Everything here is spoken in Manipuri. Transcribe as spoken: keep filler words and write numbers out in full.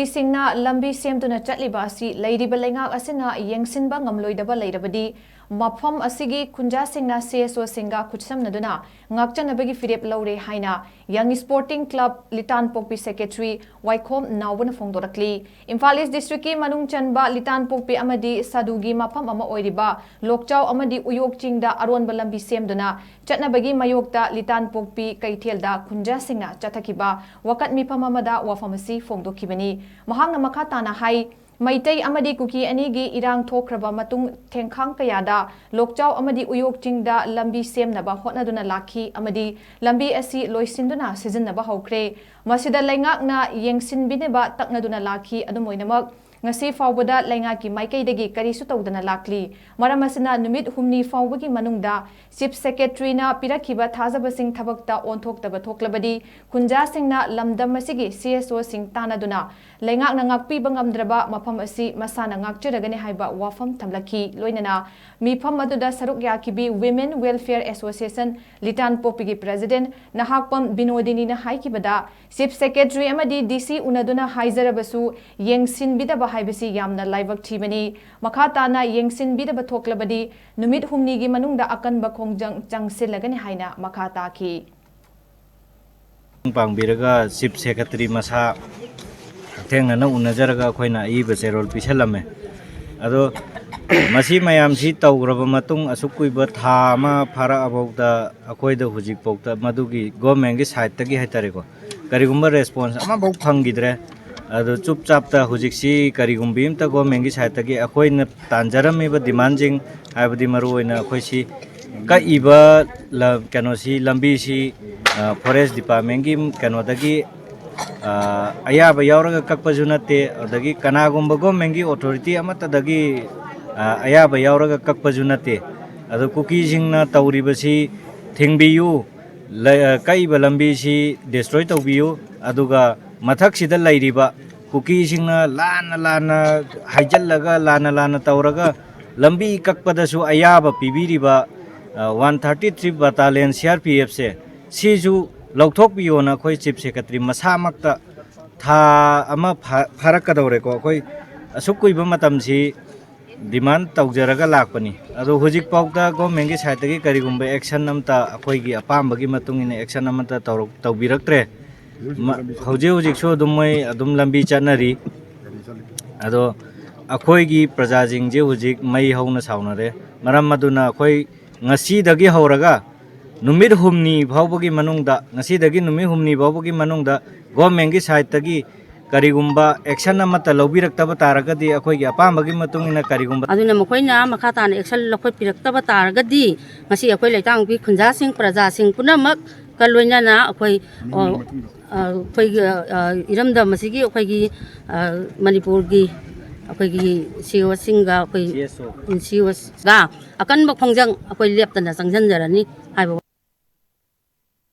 ꯁꯤꯡꯅ ꯂꯝꯕꯤ ꯁꯦꯝꯗꯨꯅ ꯆꯠꯂꯤꯕ ꯑꯁꯤ ꯂꯩꯔꯤꯕ ꯂꯩꯉꯥꯛ ꯑꯁꯤꯅ ꯌꯦꯡꯁꯤꯟꯕ ꯉꯝꯂꯣꯏꯗꯕ ꯂꯩꯔꯕꯗꯤ, ꯃꯐꯝ ꯑꯁꯤꯒꯤ ꯈꯨꯟꯖꯥꯁꯤꯡꯅ ꯁꯤ ꯑꯦꯁ ꯑꯣꯁꯤꯡꯒ ꯈꯨꯠꯁꯝꯅꯗꯨꯅ ꯉꯥꯛꯆꯅꯕꯒꯤ ꯐꯤꯔꯦꯞ ꯂꯧꯔꯦ ꯍꯥꯏꯅ ꯌꯪ ꯁ꯭ꯄꯣꯔꯇꯤꯡ ꯀ꯭ꯂꯕ ꯂꯤꯇꯥꯟꯄꯣꯛꯄꯤ ꯁꯦꯀ꯭ꯔꯦꯇꯔꯤ ꯋꯥꯏꯈꯣꯝ ꯅꯥꯎꯕꯅ ꯐꯣꯡꯗꯣꯔꯛꯂꯤ꯫ ꯏꯝꯐꯥꯜ ꯏꯁ ꯗꯤꯁꯇ꯭ꯔꯤꯛꯀꯤ ꯃꯅꯨꯡ ꯆꯟꯕ ꯂꯤꯇꯥꯟꯄꯣꯛꯄꯤ ꯑꯃꯗꯤ ꯁꯥꯗꯨꯒꯤ ꯃꯐꯝ ꯑꯃ ꯑꯣꯏꯔꯤꯕ ꯂꯣꯛꯆꯥꯎ ꯑꯃꯗꯤ ꯎꯌꯣꯛ ꯆꯤꯡꯗ ꯑꯔꯣꯟꯕ ꯂꯝꯕꯤ ꯁꯦꯝꯗꯨꯅ ꯆꯠꯅꯕꯒꯤ ꯃꯥꯌꯣꯛꯇ ꯂꯤꯇꯥꯟꯄꯣꯛꯄꯤ ꯀꯩꯊꯦꯜꯗ ꯈꯨꯟꯖꯥꯁꯤꯡꯅ ꯆꯠꯊꯈꯤꯕ ꯋꯥꯀꯠ ꯃꯤꯐꯝ ꯑꯃꯗ ꯋꯥꯐꯝ ꯑꯁꯤ ꯐꯣꯡꯗꯣꯛꯈꯤꯕꯅꯤ꯫ ꯃꯍꯥꯛꯅ ꯃꯈꯥ ꯇꯥꯅ ꯍꯥꯏ, ꯃꯩꯇꯩ ꯑꯃꯗꯤ ꯀꯨꯀꯤ ꯑꯅꯤꯒꯤ ꯏꯔꯥꯡ ꯊꯣꯛꯈ꯭ꯔꯕ ꯃꯇꯨꯡ ꯊꯦꯡꯈꯥꯡ ꯀꯌꯥꯗ ꯂꯣꯛꯆꯥꯎ ꯑꯃꯗꯤ ꯎꯌꯣꯛ ꯆꯤꯡꯗ ꯂꯝꯕꯤ ꯁꯦꯝꯅꯕ ꯍꯣꯠꯅꯗꯨꯅ ꯂꯥꯛꯈꯤ ꯑꯃꯗꯤ ꯂꯝꯕꯤ ꯑꯁꯤ ꯂꯣꯏꯁꯤꯟꯗꯨꯅ ꯁꯤꯖꯤꯟꯅꯕ ꯍꯧꯈ꯭ꯔꯦ꯫ ꯃꯁꯤꯗ ꯂꯩꯉꯥꯛꯅ ꯌꯦꯡꯁꯤꯟꯕꯤꯅꯕ ꯇꯛꯅꯗꯨꯅ ꯂꯥꯛꯈꯤ꯫ ꯑꯗꯨꯝ ꯑꯣꯏꯅꯃꯛ, ꯉꯁꯤ ꯐꯥꯎꯕꯗ ꯂꯩꯉꯥꯛꯀꯤ ꯃꯥꯏꯀꯩꯗꯒꯤ ꯀꯔꯤꯁꯨ ꯇꯧꯗꯅ ꯂꯥꯛꯂꯤ꯫ ꯃꯔꯝ ꯑꯁꯤꯅ, ꯅꯨꯃꯤꯠ ꯍꯨꯝꯅꯤ ꯐꯥꯎꯕꯒꯤ ꯃꯅꯨꯡꯗ ꯆꯤꯐ ꯁꯦꯀ꯭ꯔꯦꯇꯔꯤꯅ ꯄꯤꯔꯛꯈꯤꯕ ꯊꯥꯖꯕꯁꯤꯡ ꯊꯕꯛꯇ ꯑꯣꯟꯊꯣꯛꯇꯕ ꯊꯣꯛꯂꯕꯗꯤ, ꯈꯨꯟꯖꯥꯁꯤꯡꯅ ꯂꯝꯗꯝ ꯑꯁꯤꯒꯤ ꯁꯤ ꯑꯦꯁ ꯑꯣꯁꯤꯡ ꯇꯥꯟꯅꯗꯨꯅ ꯂꯩꯉꯥꯛꯅ ꯉꯥꯛꯄꯤꯕ ꯉꯝꯗ꯭ꯔꯕ ꯃꯐꯝ ꯑꯁꯤ ꯃꯁꯥꯅ ꯉꯥꯛꯆꯔꯒꯅꯤ ꯍꯥꯏꯕ ꯋꯥꯐꯝ ꯊꯝꯂꯛꯈꯤ꯫ ꯂꯣꯏꯅꯅ ꯃꯤꯐꯝ ꯑꯗꯨꯗ ꯁꯔꯨꯛ ꯌꯥꯈꯤꯕꯤ Women Welfare Association ꯂꯤꯇꯥꯟꯄꯣꯛꯄꯤꯒꯤ ꯄ꯭ꯔꯦꯁꯤꯗꯦꯟꯠ ꯅꯍꯥꯛꯄꯝ ꯕꯤꯅꯣꯗꯤꯅꯤꯅ ꯍꯥꯏꯈꯤꯕꯗ, ꯆꯤꯐ ꯁꯦꯀ꯭ꯔꯦꯇꯔꯤ ꯑꯃꯗꯤ ꯗꯤ ꯁꯤ ꯎꯅꯗꯨꯅ ꯍꯥꯏꯖꯔꯕꯁꯨ ꯌꯦꯡꯁꯤꯟꯕꯤꯗꯕ ꯍꯥꯏꯕꯁꯤ ꯌꯥꯝꯅ ꯂꯥꯏꯕꯛ ꯊꯤꯕꯅꯤ꯫ ꯃꯈꯥ ꯇꯥꯅ ꯌꯦꯡꯁꯤꯟꯕꯤꯗꯕ ꯊꯣꯛꯂꯕꯗꯤ ꯅꯨꯃꯤꯠ ꯍꯨꯝꯅꯤꯒꯤ ꯃꯅꯨꯡꯗ ꯑꯀꯟꯕ ꯈꯣꯡꯖꯪ ꯆꯪꯁꯤꯜꯂꯒꯅꯤ ꯍꯥꯏꯅ ꯃꯈꯥ ꯇꯥꯈꯤ꯫ ꯄꯥꯡꯕꯤꯔꯒ ꯆꯤꯐ ꯁꯦꯀ꯭ꯔꯦꯇꯔꯤ ꯃꯁꯥ ꯍꯛꯊꯦꯡꯅꯅ ꯎꯅꯖꯔꯒ ꯑꯩꯈꯣꯏꯅ ꯑꯏꯕ ꯆꯦꯔꯣꯜ ꯄꯤꯁꯜꯂꯝꯃꯦ꯫ ꯑꯗꯣ ꯃꯁꯤ ꯃꯌꯥꯝꯁꯤ ꯇꯧꯈ꯭ꯔꯕ ꯃꯇꯨꯡ ꯑꯁꯨꯛ ꯀꯨꯏꯕ ꯊꯥ ꯑꯃ ꯐꯥꯔꯛꯑꯐꯥꯎꯗ ꯑꯩꯈꯣꯏꯗ ꯍꯧꯖꯤꯛꯐꯥꯎꯗ ꯃꯗꯨꯒꯤ ꯒꯣꯔꯃꯦꯟꯒꯤ ꯁꯥꯏꯠꯇꯒꯤ ꯍꯥꯏꯇꯥꯔꯦꯀꯣ, ꯀꯔꯤꯒꯨꯝꯕ ꯔꯦꯁꯄꯣꯟꯁ ꯑꯃꯐꯥꯎ ꯐꯪꯈꯤꯗ꯭ꯔꯦ꯫ ꯑꯗꯣ ꯆꯨꯞ ꯆꯥꯞꯇ ꯍꯧꯖꯤꯛꯁꯤ ꯀꯔꯤꯒꯨꯝꯕꯤ ꯑꯝꯇ ꯒꯣꯔꯃꯦꯟꯒꯤ ꯁꯥꯏꯠꯇꯒꯤ ꯑꯩꯈꯣꯏꯅ ꯇꯥꯟꯖꯔꯝꯃꯤꯕ ꯗꯤꯃꯥꯟꯁꯤꯡ, ꯍꯥꯏꯕꯗꯤ ꯃꯔꯨꯑꯣꯏꯅ ꯑꯩꯈꯣꯏꯁꯤ ꯀꯛꯏꯕ ꯂ-, ꯀꯩꯅꯣꯁꯤ, ꯂꯝꯕꯤꯁꯤ, ꯑ, ꯐꯣꯔꯦꯁ ꯗꯤꯄꯥꯔꯠꯃꯦꯟꯒꯤ ꯀꯩꯅꯣꯗꯒꯤ, ꯑ, ꯑꯌꯥꯕ ꯌꯥꯎꯔꯒ ꯀꯛꯄꯁꯨ ꯅꯠꯇꯦ, ꯑꯗꯒꯤ ꯀꯅꯥꯒꯨꯝꯕ ꯒꯣꯔꯃꯦꯟꯒꯤ ꯑꯣꯊꯣꯔꯤꯇꯤ ꯑꯃꯠꯇꯗꯒꯤ, ꯑ, ꯑꯌꯥꯕ ꯌꯥꯎꯔꯒ ꯀꯛꯄꯁꯨ ꯅꯠꯇꯦ꯫ ꯑꯗꯣ ꯀꯨꯀꯤꯁꯤꯡꯅ ꯇꯧꯔꯤꯕꯁꯤ ꯊꯤꯡꯕꯤꯌꯨ, ꯂꯩ-, ꯑ, ꯀꯛꯏꯕ ꯂꯝꯕꯤꯁꯤ ꯗꯤꯁꯇ꯭ꯔꯣꯏ ꯇꯧꯕꯤꯌꯨ, ꯑꯗꯨꯒ ꯃꯊꯛꯁꯤꯗ ꯂꯩꯔꯤꯕ ꯀꯨꯀꯤꯁꯤꯡꯅ ꯂꯥꯟꯅ ꯂꯥꯟꯅ ꯍꯥꯏꯖꯤꯜꯂꯒ, ꯂꯥꯟꯅ ꯂꯥꯟꯅ ꯇꯧꯔꯒ ꯂꯝꯕꯤ ꯀꯛꯄꯗꯁꯨ ꯑꯌꯥꯕ ꯄꯤꯕꯤꯔꯤꯕ, ꯑ, one thirty three battalion C R P F ꯁꯦ, ꯁꯤꯁꯨ ꯂꯧꯊꯣꯛꯄꯤꯌꯣꯅ ꯑꯩꯈꯣꯏ ꯆꯤꯐ ꯁꯦꯀ꯭ꯔꯦꯇꯔꯤ ꯃꯁꯥꯃꯛꯇ ꯊꯥ ꯑꯃ ꯐꯥ-, ꯐꯥꯔꯛꯀꯗꯧꯔꯦꯀꯣ꯫ ꯑꯩꯈꯣꯏ ꯑꯁꯨꯛ ꯀꯨꯏꯕ ꯃꯇꯝꯁꯤ ꯗꯤꯃꯥꯟ ꯇꯧꯖꯔꯒ ꯂꯥꯛꯄꯅꯤ꯫ ꯑꯗꯣ ꯍꯧꯖꯤꯛꯐꯥꯎꯗ ꯒꯣꯔꯃꯦꯟꯒꯤ ꯁꯥꯏꯠꯇꯒꯤ ꯀꯔꯤꯒꯨꯝꯕ ꯑꯦꯛꯁꯟ ꯑꯃꯇ, ꯑꯩꯈꯣꯏꯒꯤ ꯑꯄꯥꯝꯕꯒꯤ ꯃꯇꯨꯡ ꯏꯟꯅ ꯑꯦꯛꯁꯟ ꯑꯃꯇ ꯇꯧꯔꯛ-, ꯇꯧꯕꯤꯔꯛꯇ꯭ꯔꯦ꯫ ꯃ-, ꯍꯧꯖꯤꯛ ꯍꯧꯖꯤꯛꯁꯨ ꯑꯗꯨꯝ ꯃꯣꯏ ꯑꯗꯨꯝ ꯂꯝꯕꯤ ꯆꯠꯅꯔꯤ꯫ ꯑꯗꯣ ꯑꯩꯈꯣꯏꯒꯤ ꯄ꯭ꯔꯖꯥꯁꯤꯡꯁꯦ ꯍꯧꯖꯤꯛ ꯃꯩ ꯍꯧꯅ ꯁꯥꯎꯅꯔꯦ꯫ ꯃꯔꯝ ꯑꯗꯨꯅ ꯑꯩꯈꯣꯏ ꯉꯁꯤꯗꯒꯤ ꯍꯧꯔꯒ ꯅꯨꯃꯤꯠ ꯍꯨꯝꯅꯤ ꯐꯥꯎꯕꯒꯤ ꯃꯅꯨꯡꯗ, ꯉꯁꯤꯗꯒꯤ ꯅꯨꯃꯤꯠ ꯍꯨꯝꯅꯤ ꯐꯥꯎꯕꯒꯤ ꯃꯅꯨꯡꯗ ꯒꯣꯔꯃꯦꯟꯒꯤ ꯁꯥꯏꯠꯇꯒꯤ ꯀꯔꯤꯒꯨꯝꯕ ꯑꯦꯛꯁꯟ ꯑꯃꯠꯇ ꯂꯧꯕꯤꯔꯛꯇꯕ ꯇꯥꯔꯒꯗꯤ, ꯑꯩꯈꯣꯏꯒꯤ ꯑꯄꯥꯝꯕꯒꯤ ꯃꯇꯨꯡ ꯏꯟꯅ ꯀꯔꯤꯒꯨꯝꯕ ꯑꯗꯨꯅ ꯃꯈꯣꯏꯅ ꯃꯈꯥ ꯇꯥꯅ ꯑꯦꯛꯁꯟ ꯂꯧꯈꯠꯄꯤꯔꯛꯇꯕ ꯇꯥꯔꯒꯗꯤ, ꯉꯁꯤ ꯑꯩꯈꯣꯏ ꯂꯩꯇꯥꯡꯕꯤ ꯈꯨꯟꯖꯥꯁꯤꯡ, ꯄ꯭ꯔꯖꯥꯁꯤꯡ ꯄꯨꯝꯅꯃꯛꯀ ꯂꯣꯏꯅꯅ ꯑꯩꯈꯣꯏ, ꯑ, ꯑ, ꯑꯩꯈꯣꯏꯒꯤ, ꯑ, ꯑ, ꯏꯔꯝꯗꯝ ꯑꯁꯤꯒꯤ ꯑꯩꯈꯣꯏꯒꯤ, ꯑ, ꯃꯅꯤꯄꯨꯔꯒꯤ ꯑꯩꯈꯣꯏꯒꯤ ꯁꯤ ꯏ ꯑꯣꯁꯤꯡꯒ ꯑꯩꯈꯣꯏ ꯁꯤ ꯏ ꯑꯣꯁꯤꯒ ꯑꯀꯟꯕ ꯈꯣꯡꯖꯪ ꯑꯩꯈꯣꯏ ꯂꯦꯞꯇꯅ ꯆꯪꯁꯤꯟꯖꯔꯅꯤ ꯍꯥꯏꯕ